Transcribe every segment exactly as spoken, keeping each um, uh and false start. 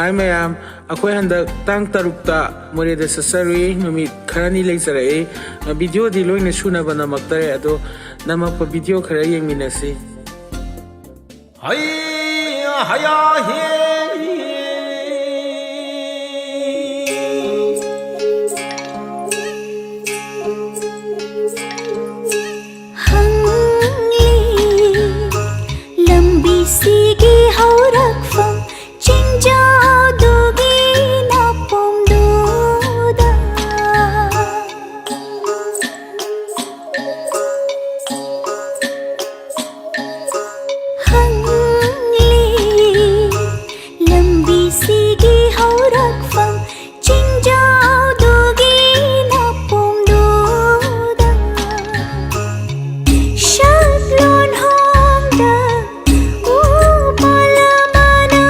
ꯍꯥꯏ ꯃꯌꯥꯝ, ꯑꯩꯈꯣꯏ ꯍꯟꯗꯛ ꯇꯥꯡ ꯇꯔꯨꯛꯇ ꯃꯣꯔꯦꯗ ꯆꯠꯆꯔꯨꯏ꯫ ꯅꯨꯃꯤꯠ ꯈꯔꯅꯤ ꯂꯩꯖꯔꯛꯏ꯫ ꯚꯤꯗꯤꯑꯣꯗꯤ ꯂꯣꯏꯅ ꯁꯨꯅꯕ ꯅꯝꯃꯛꯇꯔꯦ, ꯑꯗꯣ ꯅꯝꯃꯛꯄ ꯚꯤꯗꯤꯑꯣ ꯈꯔ ꯌꯦꯡꯃꯤꯟꯅꯁꯤ꯫ ꯍꯩ ꯍꯌꯥ ꯍꯦ꯫ ꯍꯪꯂꯤ ꯂꯝꯕꯤꯁꯤꯒꯤ ꯍꯧꯔꯛꯐꯝ ꯆꯤꯡꯖꯥꯎꯗꯨꯒꯤ ꯅꯥꯄꯣꯝꯗꯨꯗ꯫ ꯍꯪꯂꯤ ꯂꯝꯕꯤꯁꯤꯒꯤ ꯍꯧꯔꯛꯐꯝ ꯆꯤꯡꯖꯥꯎꯗꯨꯒꯤ ꯅꯥꯄꯣꯝꯗꯨꯗ꯫ ꯁꯛꯂꯣꯟ ꯍꯣꯡꯗ ꯎ ꯄꯥꯜꯂꯝ ꯑꯃꯅ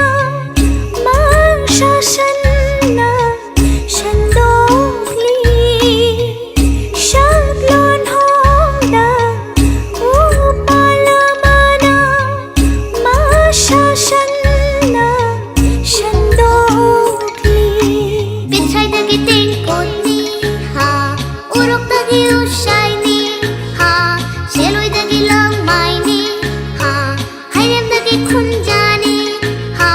ꯃꯥꯡ ꯁꯥꯁꯟꯅ ꯁꯟꯗꯣꯛꯂꯤ꯫ ꯁꯛꯂꯣꯟ ꯍꯣꯡꯗ ꯎ ꯄꯥꯜꯂꯝ ꯑꯃꯅ ꯃꯥꯡ ꯁꯥꯁꯟꯅ ꯁꯟꯗꯣꯛꯂꯤ꯫ ꯄꯤꯊ꯭ꯔꯥꯏꯗꯒꯤ ꯇꯦꯡꯀꯣꯠꯅꯤ ꯍꯥ, ꯎꯔꯣꯛꯇꯒꯤ ꯎꯁꯥꯏꯅꯤ ꯍꯥ, ꯁꯦꯂꯣꯏꯗꯒꯤ ꯂꯪꯃꯥꯏꯅꯤ ꯍꯥ, ꯍꯩꯔꯦꯝꯗꯒꯤ ꯈꯨꯟꯖꯥꯅꯤ ꯍꯥ,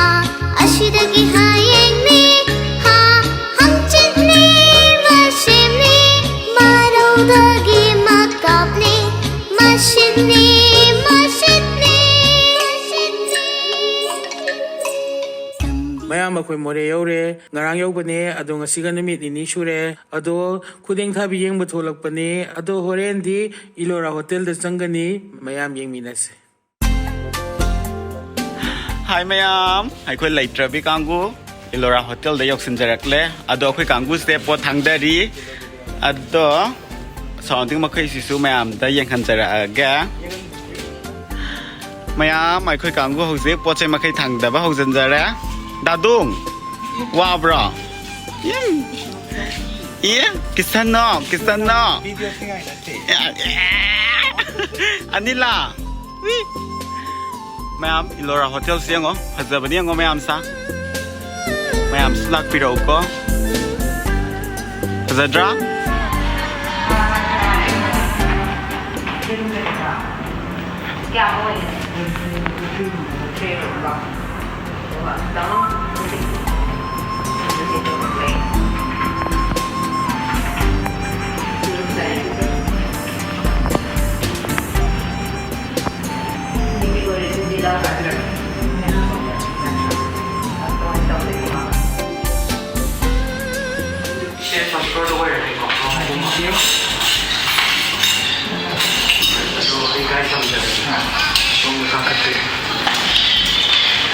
ꯑꯁꯤꯗꯒꯤ ꯍꯌꯦꯡꯅꯤ ꯍꯥ, ꯍꯪꯆꯤꯠꯅꯤ ꯃꯁꯦꯝꯅꯤ, ꯃꯔꯧꯗꯒꯤ ꯃꯀꯥꯞꯅꯤ, ꯃꯁꯤꯅꯤ, ꯃꯁꯤꯅꯤ꯫ ꯃꯌꯥꯝ, ꯑꯩꯈꯣꯏ ꯃꯣꯔꯦ ꯌꯧꯔꯦ꯫ ꯉꯔꯥꯡ ꯌꯧꯕꯅꯦ, ꯑꯗꯣ ꯉꯁꯤꯒ ꯅꯨꯃꯤꯠ ꯅꯤꯅꯤ ꯁꯨꯔꯦ꯫ ꯑꯗꯣ ꯈꯨꯗꯦꯡ ꯊꯥꯕꯤ ꯌꯦꯡꯕ ꯊꯣꯛꯂꯛꯄꯅꯦ꯫ ꯑꯗꯣ ꯍꯣꯔꯦꯟꯗꯤ ꯏꯂꯣꯔꯥ ꯍꯣꯇꯦꯜꯗ ꯆꯪꯒꯅꯤ꯫ ꯃꯌꯥꯝ ꯌꯦꯡꯃꯤꯟꯅꯁꯦ꯫ ꯍꯥꯏ ꯃꯌꯥꯝ, ꯑꯩꯈꯣꯏ ꯂꯩꯇ꯭ꯔꯕꯤ ꯀꯥꯡꯕꯨ ꯏꯂꯣꯔꯥ ꯍꯣꯇꯦꯜꯗ ꯌꯧꯁꯤꯟꯖꯔꯛꯂꯦ꯫ ꯑꯗꯣ ꯑꯩꯈꯣꯏ ꯀꯥꯡꯕꯨꯁꯦ ꯄꯣꯠ ꯊꯥꯡꯗꯔꯤ꯫ ꯑꯗꯣ ꯁꯔꯥꯎꯟꯗꯤꯡ ꯃꯈꯩꯁꯤꯁꯨ ꯃꯌꯥꯝꯗ ꯌꯦꯡꯍꯟꯖꯔꯛꯑꯒꯦ꯫ ꯃꯌꯥꯝ, ꯑꯩꯈꯣꯏ ꯀꯥꯡꯕꯨ ꯍꯧꯖꯤꯛ ꯄꯣꯠ ꯆꯩ ꯃꯈꯩ ꯊꯥꯡꯗꯕ ꯍꯧꯖꯤꯟꯖꯔꯦ꯫ ꯗꯥꯗꯨꯡ, ꯋꯥꯕ꯭ꯔꯣ? ꯏꯝ꯫ ꯏ, ꯀꯤꯁꯟꯅꯣ, ꯀꯤꯁꯟꯅꯣ꯫ ꯑꯅꯤꯂꯥ꯫ ꯎꯏ꯫ ꯃꯌꯥꯝ, ꯏꯂꯣꯔꯥ ꯍꯣꯇꯦꯜꯁꯤ ꯌꯦꯡꯉꯣ, ꯐꯖꯕꯅꯤ ꯌꯦꯡꯉꯣ ꯃꯌꯥꯝ ꯁꯥ꯫ ꯃꯌꯥꯝꯁꯨ ꯂꯥꯛꯄꯤꯔꯛꯎꯀꯣ꯫ ꯐꯖꯗ꯭ꯔꯥ?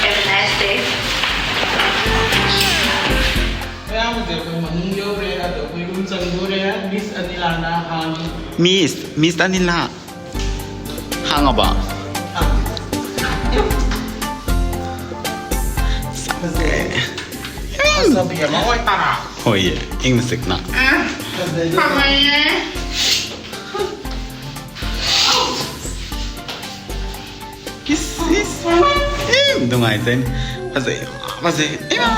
Have a nice day. ꯑꯌꯥꯝꯕꯁꯦ ꯑꯩꯈꯣꯏ ꯃꯅꯨꯡ ꯌꯧꯔꯦ, ꯑꯗꯣ ꯑꯩꯈꯣꯏ ꯔꯨꯝ ꯆꯪꯗꯣꯔꯦ꯫ ꯃꯤꯁ ꯑꯅꯤꯂꯥꯅ ꯍꯥꯡꯉꯤ꯫ ꯃꯤꯁ, ꯃꯤꯁ ꯑꯅꯤꯂꯥ ꯍꯥꯡꯉꯕ? ꯐꯖꯩ꯫ ꯐꯖꯕꯤ ꯑꯃ ꯑꯣꯏ ꯇꯥꯔꯥ꯫ ꯍꯣꯏꯌꯦ, ꯏꯪꯅ ꯆꯤꯛꯅ꯫ ꯐꯖꯩ꯫ ꯏꯁ, ꯏꯁ꯫ ꯏ, ꯅꯨꯡꯉꯥꯏꯖꯩ꯫ ꯐꯖꯩ, ꯐꯖꯩ꯫ ꯏꯃꯥ꯫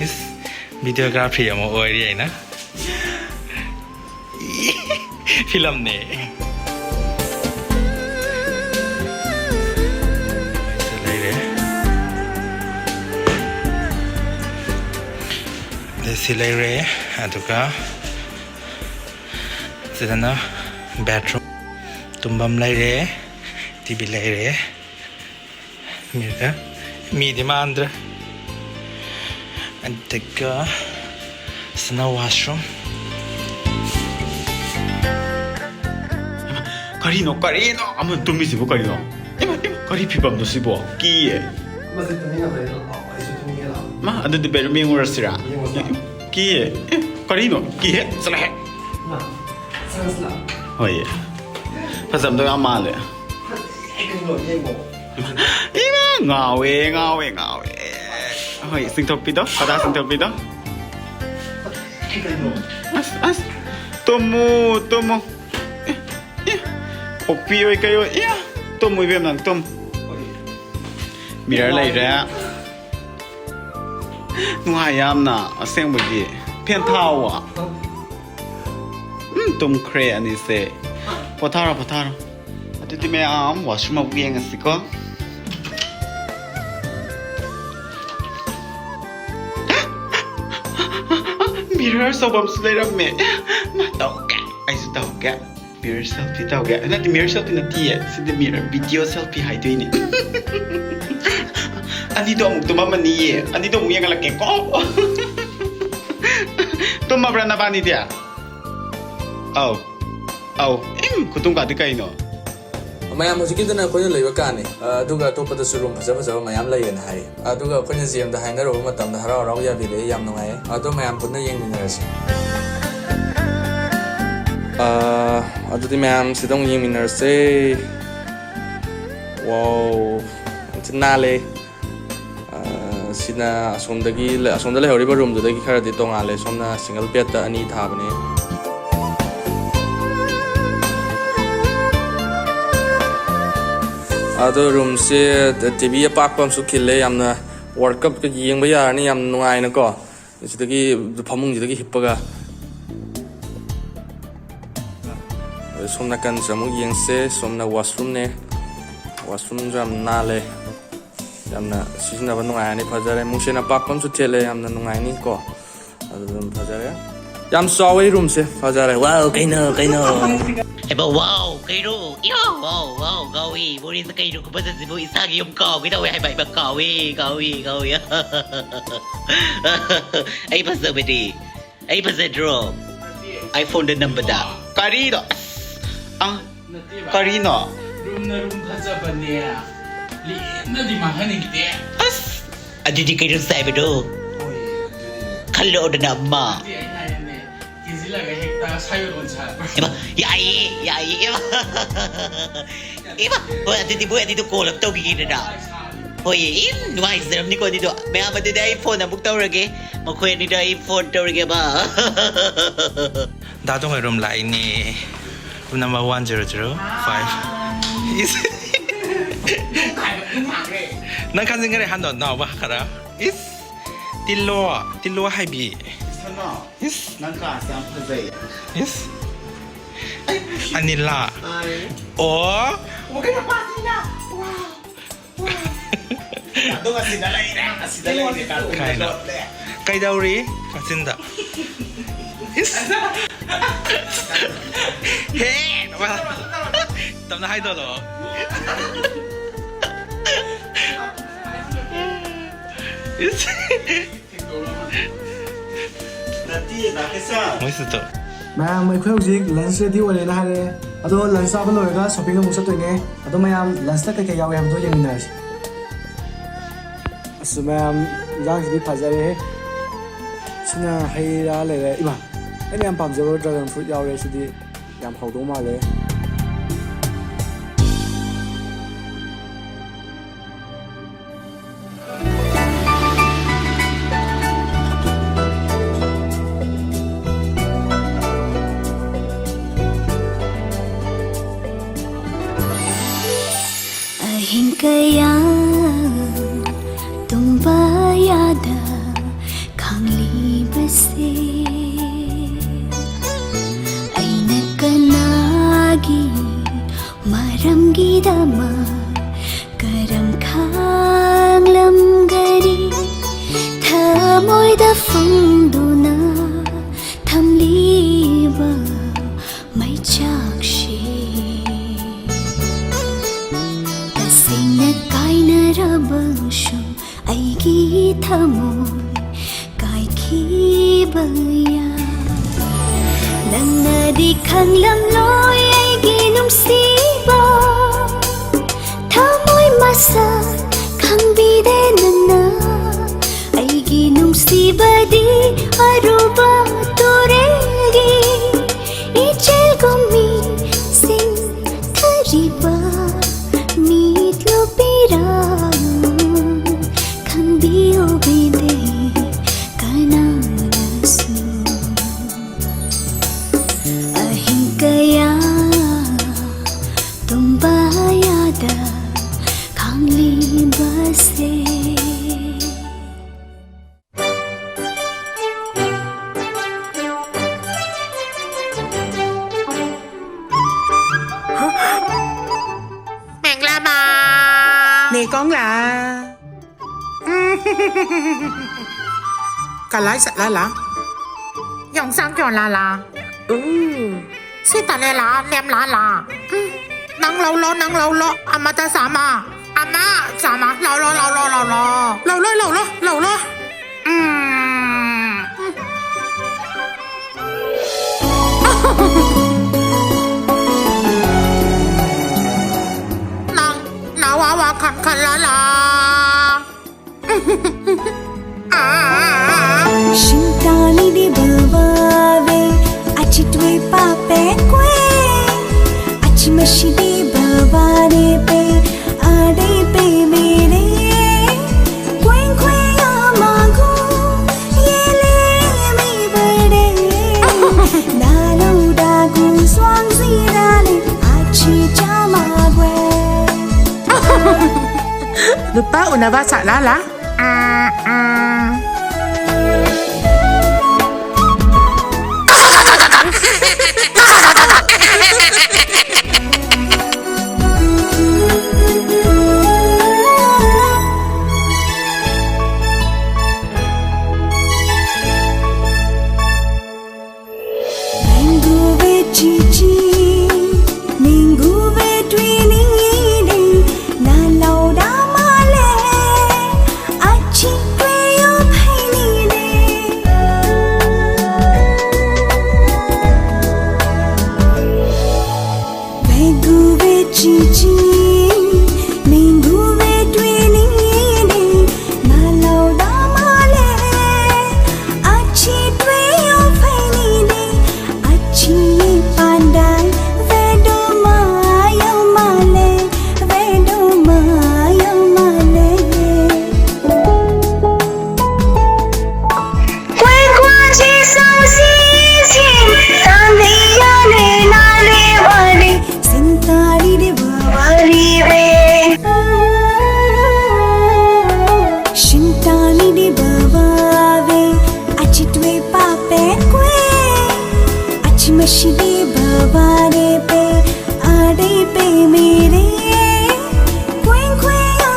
ꯏꯁ, videography ꯑꯃ ꯑꯣꯏꯔꯤ ꯑꯩꯅ꯫ ꯐꯤꯂꯝꯅꯦ꯫ ꯂꯩꯔꯦ꯫ ꯑꯗꯩ ꯁꯤ ꯂꯩꯔꯦ, ꯑꯗꯨꯒ ꯁꯤꯗꯅ bathroom, ꯇꯨꯝꯐꯝ ꯂꯩꯔꯦ, T V ꯂꯩꯔꯦ꯫ ꯃꯤꯗ, ꯃꯤꯗꯤ ꯃꯥꯟꯗ꯭ꯔꯦ꯫ ꯑꯗꯨꯒ ꯁꯤꯅ washroom꯫ ꯀꯔꯤꯅꯣ, ꯀꯔꯤꯅꯣ ꯑꯃ ꯇꯨꯝꯃꯤꯁꯤꯕꯨ ꯀꯔꯤꯅꯣ? ꯏꯃꯥ, ꯏꯃꯥ, ꯀꯔꯤ ꯐꯤꯕꯝꯅꯣ ꯁꯤꯕꯣ? ꯀꯤꯌꯦ꯫ ꯃꯁꯤ ꯇꯨꯝꯅꯤꯡꯉꯝꯃꯅꯤ꯫ ꯑꯣ, ꯑꯩꯁꯨ ꯇꯨꯝꯅꯤꯡꯉꯦ ꯂꯥꯛꯑꯣ꯫ ꯃꯥ, ꯑꯗꯨꯗꯤ bedroom ꯌꯦꯡꯉꯨꯔꯁꯤꯔꯥ? ꯌꯦꯡꯉꯨꯁꯤꯔꯥ? ꯀꯤꯌꯦ꯫ ꯑꯦ, ꯀꯔꯤꯅꯣ? ꯀꯤꯍꯦ? ꯆꯠꯂꯣꯍꯦ꯫ ꯃꯥ, ꯆꯪꯉꯁꯤ ꯂꯥꯛꯑꯣ꯫ ꯍꯣꯏꯌꯦ꯫ ꯐꯖꯕꯗꯣ ꯌꯥꯝ ꯃꯥꯜꯂꯦ꯫ ꯐꯖꯩ ꯀꯩꯅꯣ, ꯌꯦꯡꯉꯣ꯫ ꯏꯃꯥ, ꯉꯥꯎꯋꯦ, ꯉꯥꯎꯋꯦ, ꯉꯥꯎꯋꯦ꯫ ꯍꯣꯏ, ꯆꯤꯡꯊꯣꯛꯄꯤꯗꯣ, ꯈꯗꯥ ꯆꯤꯡꯊꯣꯛꯄꯤꯗꯣ꯫ ꯐꯖꯩ ꯀꯩꯅꯣ꯫ ꯑꯁ, ꯑꯁ, ꯇꯨꯝꯃꯨ, ꯇꯨꯝꯃꯨ꯫ ꯑꯦ, ꯑꯦ, ꯑꯣꯛꯄꯤ ꯑꯣꯏ ꯀꯩ ꯑꯣꯏ, ꯏꯌꯥ꯫ ꯇꯨꯝꯃꯨ ꯏꯕꯦꯝ, ꯅꯪ ꯇꯨꯝ꯫ ꯃꯤꯔꯔ ꯂꯩꯔꯦ꯫ ꯅꯨꯡꯉꯥꯏ ꯌꯥꯝꯅ, ꯑꯁꯦꯡꯕꯒꯤ꯫ ꯐꯦꯟ ꯊꯥꯎꯋꯣ꯫ ꯎꯝ, ꯇꯨꯝꯈ꯭ꯔꯦ ꯑꯅꯤꯁꯦ꯫ ꯄꯣꯊꯥꯔꯣ, ꯄꯣꯊꯥꯔꯣ꯫ ꯑꯗꯨꯗꯤ ꯃꯌꯥꯝ washroom ꯑꯃꯨꯛ ꯌꯦꯡꯉꯁꯤꯀꯣ꯫ ꯃꯤꯔꯔ ꯁꯧꯕ ꯑꯃꯁꯨ ꯂꯩꯔꯝꯃꯦ꯫ ꯃꯥ ꯇꯧꯒꯦ, ꯑꯩꯁꯨ ꯇꯧꯒꯦ꯫ ꯃꯤꯔꯔ ꯁꯦꯜꯐꯤ ꯇꯧꯒꯦ꯫ ꯅꯠꯇꯦ, ꯃꯤꯔꯔ ꯁꯦꯜꯐꯤ ꯅꯠꯇꯤꯌꯦ꯫ ꯁꯤꯗꯤ ꯃꯤꯔꯔ ꯚꯤꯗꯤꯑꯣ ꯁꯦꯜꯐꯤ ꯍꯥꯏꯗꯣꯏꯅꯦ꯫ ꯑꯅꯤꯗꯣ ꯑꯃꯨꯛ ꯇꯨꯝꯃꯝꯃꯅꯤꯌꯦ꯫ ꯑꯅꯤꯗꯣ ꯑꯃꯨꯛ ꯌꯦꯡꯍꯜꯂꯛꯀꯦꯀꯣ꯫ ꯇꯨꯝꯃꯕ꯭ꯔꯥ ꯅꯕꯥꯅꯤꯗꯤ? ꯑꯧ꯫ ꯑꯧ꯫ ꯏꯝ, ꯈꯨꯇꯨꯝ ꯀꯥꯗꯤ ꯀꯩꯅꯣ? ꯃꯌꯥꯝ ꯍꯧꯖꯤꯛꯀꯤꯗꯨꯅ ꯑꯩꯈꯣꯏꯅ ꯂꯩꯕ ꯀꯥꯅꯤ꯫ ꯑ, ꯑꯗꯨꯒ ꯑꯇꯣꯞꯄꯗꯁꯨ ꯔꯨꯝ ꯐꯖ ꯐꯖꯕ ꯃꯌꯥꯝ ꯂꯩꯌꯦꯅ ꯍꯥꯏ꯫ ꯑꯗꯨꯒ ꯑꯩꯈꯣꯏꯅ ꯖꯦꯝꯗ ꯍꯥꯏꯅꯔꯨꯕ ꯃꯇꯝꯗ ꯍꯔꯥꯎ ꯍꯔꯥꯎ ꯌꯥꯕꯤꯔꯛꯑꯦ꯫ ꯌꯥꯝ ꯅꯨꯡꯉꯥꯏꯌꯦ꯫ ꯑꯗꯣ ꯃꯌꯥꯝ ꯄꯨꯟꯅ ꯌꯦꯡꯃꯤꯟꯅꯔꯁꯤ꯫ ꯑ, ꯑꯗꯨꯗꯤ ꯃꯌꯥꯝ ꯁꯤꯗ ꯑꯃꯨꯛ ꯌꯦꯡꯃꯤꯟꯅꯔꯁꯦ꯫ ꯋꯥꯎ, ꯌꯥꯝ ꯊꯤ ꯅꯥꯜꯂꯦ꯫ ꯑ, ꯁꯤꯅ ꯑꯁꯣꯝꯗꯒꯤ ꯂꯩ-, ꯑꯁꯣꯝꯗ ꯂꯩꯍꯧꯔꯤꯕ ꯔꯨꯝꯗꯨꯗꯒꯤ ꯈꯔꯗꯤ ꯇꯣꯉꯥꯜꯂꯦ꯫ ꯁꯣꯝꯅ ꯁꯤꯡꯒꯜ ꯕꯦꯗꯇ ꯑꯅꯤ ꯊꯥꯕꯅꯦ꯫ ꯑꯗꯣ ꯔꯨꯝꯁꯦ ꯇꯤ ꯚꯤ ꯑꯄꯥꯛꯄ ꯑꯃꯁꯨ ꯈꯤꯜꯂꯦ꯫ ꯌꯥꯝꯅ ꯋꯥꯔꯜ ꯀꯞꯀ ꯌꯦꯡꯕ ꯌꯥꯔꯅꯤ ꯌꯥꯝ ꯅꯨꯡꯉꯥꯏꯅꯀꯣ꯫ ꯁꯤꯗꯒꯤ ꯐꯃꯨꯡꯁꯤꯗꯒꯤ ꯍꯤꯞꯄꯒ꯫ ꯑꯗ ꯁꯣꯝ ꯅꯥꯀꯟꯁꯦ ꯑꯃꯨꯛ ꯌꯦꯡꯁꯦ꯫ ꯁꯣꯝꯅ ꯋꯥꯁꯔꯨꯝꯅꯦ꯫ ꯋꯥꯁꯔꯨꯝꯁꯨ ꯌꯥꯝ ꯅꯥꯜꯂꯦ꯫ ꯌꯥꯝꯅ ꯁꯤꯖꯤꯟꯅꯕ ꯅꯨꯡꯉꯥꯏꯔꯅꯤ꯫ ꯐꯖꯔꯦ꯫ ꯃꯨꯡꯁꯦꯟ ꯑꯄꯥꯛꯄ ꯑꯃꯁꯨ ꯊꯦꯠꯂꯦ꯫ ꯌꯥꯝꯅ ꯅꯨꯡꯉꯥꯏꯅꯤ ꯀꯣ꯫ ꯑꯗꯨ ꯑꯗꯨꯝ ꯐꯖꯔꯦ꯫ ꯌꯥꯝ ꯆꯥꯎꯋꯦ ꯔꯨꯝꯁꯦ꯫ ꯐꯖꯔꯦ꯫ ꯋꯥꯎ, ꯀꯩꯅꯣ, ꯀꯩꯅꯣ꯫ ꯍꯩꯃꯥ, ꯋꯥꯎ, ꯀꯩꯅꯣ? ꯏꯌꯥ, ꯋꯥꯎ, ꯋꯥꯎ, ꯉꯥꯎꯋꯤ꯫ ꯃꯣꯔꯦꯁꯦ ꯀꯩꯅꯣ ꯈꯨꯐꯖꯁꯤꯕꯨ? ꯏꯁꯥꯒꯤ ꯌꯨꯝ ꯀꯥꯎꯒꯦ ꯇꯧꯋꯦ ꯍꯥꯏꯕ꯫ ꯍꯩꯃꯥ, ꯀꯥꯎꯋꯤ, ꯀꯥꯎꯋꯤ, ꯀꯥꯎꯋꯤ꯫ ꯑꯩ ꯐꯖꯕꯗꯤ꯫ ꯑꯩ ꯐꯖꯗ꯭ꯔꯣ? ꯑꯥꯏꯐꯣꯟꯗ ꯅꯝꯕꯗ꯫ ꯀꯔꯤꯅꯣ? ꯑꯁ! ꯑ, ꯅꯠꯇꯦꯕ꯫ ꯀꯔꯤꯅꯣ? ꯔꯨꯝꯅ ꯔꯨꯝ ꯐꯖꯕꯅꯦ꯫ ꯂꯦꯝꯅꯗꯤ ꯃꯥꯡꯍꯟꯅꯤꯡꯗꯦ꯫ ꯑꯁ! ꯑꯗꯨꯗꯤ ꯀꯩꯅꯣ ꯆꯥꯏꯕꯅꯣ? ꯍꯣꯏ, ꯑꯗꯨꯗꯤꯅꯦ꯫ ꯈꯜꯂꯛꯑꯣꯗꯅ ꯑꯃ꯫ ꯅꯠꯇꯦ, ꯑꯩꯅ ꯍꯥꯏꯔꯦꯅꯦ꯫ ꯀꯦꯁꯤꯜꯂꯒ ꯍꯦꯛꯇ ꯁꯥꯏꯑꯣꯟ ꯑꯣꯟꯁꯤꯜꯂꯛꯄ꯭ꯔꯥ? ꯏꯃꯥ, ꯌꯥꯏꯌꯦ, ꯌꯥꯏꯌꯦ, ꯏꯃꯥ꯫ ꯏꯃꯥ, ꯍꯣꯏ, ꯑꯗꯨꯗꯤ ꯃꯣꯏ ꯑꯅꯤꯗꯣ call ꯑꯃ ꯇꯧꯈꯤꯒꯦꯗꯅ꯫ ꯍꯣꯏ, ꯏ, ꯅꯨꯡꯉꯥꯏꯖꯔꯝꯅꯤꯀꯣ ꯑꯅꯤꯗꯣ꯫ ꯃꯌꯥꯝ, ꯑꯗꯨꯗꯤ ꯑꯩ ꯐꯣꯟ ꯑꯃꯨꯛ ꯇꯧꯔꯒꯦ꯫ ꯃꯈꯣꯏ ꯑꯅꯤꯗ ꯑꯩ ꯐꯣꯟ ꯇꯧꯔꯒꯦꯕ꯫ ꯗꯥ ꯇꯣꯡꯉꯩ ꯔꯨꯝ ꯂꯥꯛꯏꯅꯦ꯫ Room number one zero zero five. ꯅꯪ ꯈꯟꯖꯤꯟꯈ꯭ꯔꯦ ꯍꯥꯟꯅ ꯅꯥꯎꯕ ꯈꯔ꯫ ꯏꯁ꯫ ꯇꯤꯜꯂꯣ꯫ ꯇꯤꯜꯂꯣ ꯍꯥꯏꯕꯤ꯫ ꯏꯁ꯫ ꯅꯪ ꯀꯥꯁꯦ ꯌꯥꯝ ꯐꯖꯩ꯫ ꯏꯁ꯫ ꯑꯅꯤꯂꯥ꯫ ꯑꯣ꯫ ꯑꯗꯨꯒ ꯑꯁꯤꯗ ꯂꯩꯔꯦ, ꯑꯁꯤꯗ ꯂꯩꯔꯦ, ꯀꯥꯔꯇꯨꯟꯗ ꯀꯥꯏꯅ꯫ ꯂꯣꯠꯂꯦ꯫ ꯀꯩꯗꯧꯔꯤ? ꯀꯥꯆꯤꯟꯗ꯫ ꯏꯁ꯫ ꯍꯦ! ꯇꯞꯅ ꯍꯥꯏꯗꯣꯛꯂꯣ꯫ ꯏꯁ꯫ ꯅꯠꯇꯤꯌꯦ, ꯗꯥ ꯀꯦꯁꯟ꯫ ꯃꯣꯏꯁꯨ ꯇꯧ꯫ ꯃꯌꯥꯝ, ꯑꯩꯈꯣꯏ ꯍꯧꯖꯤꯛ ꯂꯟꯁ ꯔꯦꯗꯤ ꯑꯣꯏꯔꯦꯅ ꯍꯥꯏꯔꯦ꯫ ꯑꯗꯣ ꯂꯟꯁ ꯆꯥꯕ ꯂꯣꯏꯔꯒ ꯁꯣꯄꯤꯡ ꯑꯃꯨꯛ ꯆꯠꯇꯣꯏꯅꯦ꯫ ꯑꯗꯣ ꯃꯌꯥꯝ, ꯂꯟꯁꯇ ꯀꯩꯀꯩ ꯌꯥꯎꯏ ꯍꯥꯏꯕꯗꯣ ꯌꯦꯡꯃꯤꯟꯅꯔꯁꯤ꯫ ꯑꯁ ꯃꯌꯥꯝ, ꯏꯟꯖꯥꯡꯁꯤꯗꯤ ꯐꯖꯔꯦꯍꯦ꯫ ꯁꯤꯅ ꯍꯩ ꯔꯥ ꯂꯩꯔꯦ꯫ ꯏꯃꯥ, ꯑꯩꯅ ꯌꯥꯝ ꯄꯥꯝꯖꯕ ꯗ꯭ꯔꯥꯒꯟ ꯐ꯭ꯔꯨꯏꯠ ꯌꯥꯎꯔꯦ꯫ ꯁꯤꯗꯤ ꯌꯥꯝ ꯍꯥꯎꯗꯧ ꯃꯥꯜꯂꯦ꯫ ꯑꯍꯤꯡ ꯀꯌꯥ ꯇꯨꯝꯕ ꯌꯥꯗ ꯈꯥꯡꯂꯤꯕꯁꯦ ꯑꯩꯅ ꯀꯅꯥꯒꯤ ꯃꯔꯝꯒꯤꯗꯃꯛ ꯀꯔꯝ ꯈꯥꯡꯂꯝꯒꯅꯤ ꯊꯃꯣꯏꯗ ꯐꯨꯝꯗꯨꯅ ꯊꯝꯂꯤꯕ ꯃꯩꯆꯥꯛꯁꯦ ꯇꯁꯦꯡꯅ ꯀꯥꯏꯅꯔꯕꯁꯨ ꯑꯩꯒꯤ ꯊꯃꯣꯏ ꯀꯥꯏꯈꯤꯕ ꯌꯥꯏ ꯅꯪꯅꯗꯤ ꯈꯪꯂꯝꯂꯣꯏ ꯑꯩꯒꯤ ꯅꯨꯡꯁꯤꯕ ꯊꯃꯣꯏ ꯃꯁꯛ ꯈꯪꯕꯤꯗꯦ ꯅꯪꯅ ꯑꯩꯒꯤ ꯅꯨꯡꯁꯤꯕꯗꯤ ꯑꯔꯨꯕ ꯇꯨꯔꯦꯜꯒꯤ ꯏꯆꯦꯜꯒꯨꯝ ꯃꯤ ꯁꯤꯡꯊꯔꯤꯕ ꯃꯤꯠꯂꯨꯕꯤꯔꯥ ꯈꯪꯕꯤꯌꯨ ꯕꯦꯕꯤ ꯀꯅꯥꯅꯁꯨ ꯑꯍꯤꯡ ꯀꯌꯥ ꯇꯨꯝꯕ ꯌꯥꯗ ꯀꯣꯡꯂꯥ꯫ ꯀꯂꯥꯏ ꯆꯠꯂꯂꯥ? ꯌꯣꯡꯆꯥꯛ ꯌꯣꯜꯂꯂꯥ? ꯎꯝ꯫ ꯁꯤ ꯇꯂꯦꯂꯥ, ꯂꯦꯝꯂꯥꯂꯥ? ꯎꯝ꯫ ꯅꯪ ꯂꯧꯂꯣ, ꯅꯪ ꯂꯧꯂꯣ꯫ ꯑꯃꯗ ꯆꯥꯝꯃ꯫ ꯑꯃ ꯆꯥꯝꯃ꯫ ꯂꯧꯂꯣ, ꯂꯧꯂꯣ, ꯂꯧꯂꯣ꯫ ꯂꯧꯂꯣ, ꯂꯧꯂꯣ, ꯂꯧꯂꯣ꯫ ꯎꯝ꯫ ꯅꯪ ꯅꯋꯥ ꯋꯥ ꯈꯟ ꯈꯜꯂꯂꯥ? ꯁꯤꯟꯇꯥꯅꯤꯗꯤ ꯕꯕꯥꯕꯦ, ꯑꯆꯤꯇ꯭ꯋꯦ ꯄꯥꯄꯦ ꯀ꯭ꯋꯦ, ꯑꯆꯤꯃꯁꯤꯗꯤ ꯕꯕꯥꯅꯦ ꯄꯦ, ꯑꯗꯩ ꯄꯦ ꯃꯦꯔꯦ, ꯀ꯭ꯋꯦꯡ ꯀ꯭ꯋꯦ ꯌꯥꯃꯥꯒꯨ, ꯌꯦꯂꯦ ꯃꯤ ꯕꯔꯦ, ꯅꯥꯂꯧꯗꯥꯒꯨ ꯁ꯭ꯋꯥꯡ ꯁꯤꯔꯥꯂꯦ, ꯑꯆꯤ ꯆꯥꯃꯥꯒ꯭ꯋꯦ꯫ ꯅꯨꯄꯥ ꯎꯅꯕ ꯆꯠꯂꯂꯥ? Minggu ve chichi, minggu ve twinini, na lauda male, achi kwe yo phainini. Vegu ve chichi, minggu ve twinini, na lauda male, achi twe yo phainini, achi pandai, vedo mayo male, vedo mayo male. Kwe kwa chi sang si chin, tang ni ya ne na le wa le, sintari de wa wa ri ve. Shintani de ba wa ve, achi twe pa pe kwe, achi mashi de ba wa re pe, a de pe mere, kwe kwe ya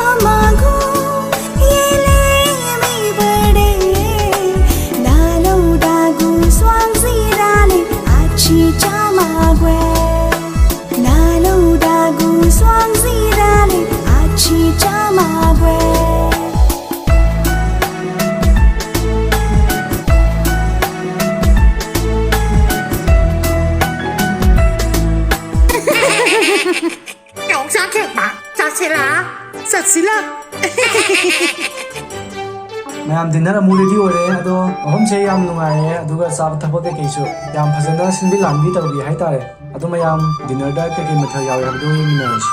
ꯃꯌꯥꯝ, dinner ꯑꯃꯨꯛ ready ꯑꯣꯏꯔꯦ꯫ ꯑꯗꯣ ꯃꯐꯝꯁꯦ ꯌꯥꯝ ꯅꯨꯡꯉꯥꯏꯌꯦ, ꯑꯗꯨꯒ ꯆꯥꯕ ꯊꯛꯄ ꯀꯩꯀꯩꯁꯨ ꯌꯥꯝ ꯐꯖꯅ ꯁꯤꯟꯕꯤ ꯂꯥꯡꯕꯤ ꯇꯧꯕꯤ ꯍꯥꯏꯇꯥꯔꯦ꯫ ꯑꯗꯣ ꯃꯌꯥꯝ, ꯗꯤꯟꯅꯔꯗ ꯀꯩꯀꯩ ꯃꯊꯦꯜ ꯌꯥꯎꯏ ꯍꯥꯏꯕꯗꯨ ꯌꯦꯡꯃꯤꯟꯅꯔꯁꯤ꯫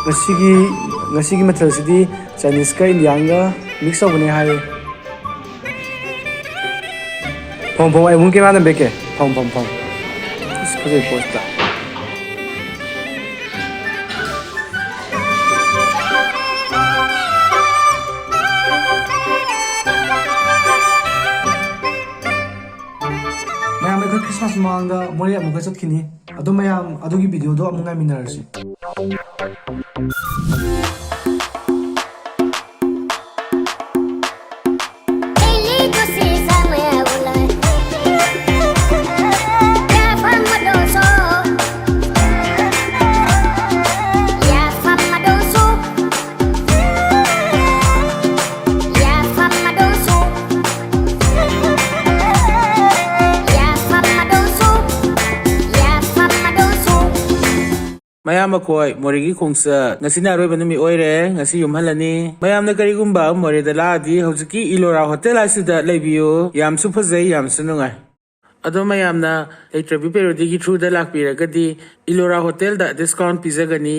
ꯉꯁꯤꯒꯤ ꯉꯁꯤꯒꯤ ꯃꯊꯦꯜꯁꯤꯗꯤ ꯆꯥꯏꯅꯤꯁꯀ ꯏꯟꯗꯤꯌꯥꯟꯒ ꯃꯤꯛꯁ ꯇꯧꯕꯅꯦ ꯍꯥꯏꯌꯦ꯫ ꯐꯝ ꯐꯝ ꯑꯩ ꯑꯃꯨꯛ ꯀꯦꯃꯦꯔꯥꯗ ꯕꯦꯛꯀꯦ꯫ ꯐꯝ ꯐꯝ ꯐꯝ꯫ ꯑꯁ, ꯐꯖꯩ ꯄꯣꯁꯇ꯫ ꯃꯌꯥꯝ, ꯑꯩꯈꯣꯏ ꯈ꯭ꯔꯤꯁꯃꯥꯁ ꯃꯃꯥꯡꯗ ꯃꯣꯔꯦ ꯑꯃꯨꯛꯀ ꯆꯠꯈꯤꯅꯤ꯫ ꯑꯗꯣ ꯃꯌꯥꯝ, ꯑꯗꯨꯒꯤ ꯚꯤꯗꯤꯑꯣꯗꯣ ꯑꯃꯨꯛ ꯉꯥꯏꯃꯤꯟꯅꯔꯁꯤ꯫ ꯃꯌꯥꯝ, ꯑꯩꯈꯣꯏ ꯃꯣꯔꯦꯒꯤ ꯈꯣꯡꯆꯠ ꯉꯁꯤꯅ ꯑꯔꯣꯏꯕ ꯅꯨꯃꯤꯠ ꯑꯣꯏꯔꯦ꯫ ꯉꯁꯤ ꯌꯨꯝ ꯍꯜꯂꯅꯤ꯫ ꯃꯌꯥꯝꯅ ꯀꯔꯤꯒꯨꯝꯕ ꯃꯣꯔꯦꯗ ꯂꯥꯛꯑꯗꯤ ꯍꯧꯖꯤꯛꯀꯤ ꯏꯂꯣꯔꯥ ꯍꯣꯇꯦꯜ ꯍꯥꯏꯁꯤꯗ ꯂꯩꯕꯤꯌꯨ꯫ ꯌꯥꯝꯁꯨ ꯐꯖꯩ, ꯌꯥꯝꯁꯨ ꯅꯨꯡꯉꯥꯏ꯫ ꯑꯗꯣ ꯃꯌꯥꯝꯅ ꯂꯩꯇ꯭ꯔꯕꯤ ꯄꯦꯔꯣꯗꯤꯒꯤ ꯊ꯭ꯔꯨꯗ ꯂꯥꯛꯄꯤꯔꯒꯗꯤ ꯏꯂꯣꯔꯥ ꯍꯣꯇꯦꯜꯗ ꯗꯤꯁꯀꯥꯎꯟ ꯄꯤꯖꯒꯅꯤ꯫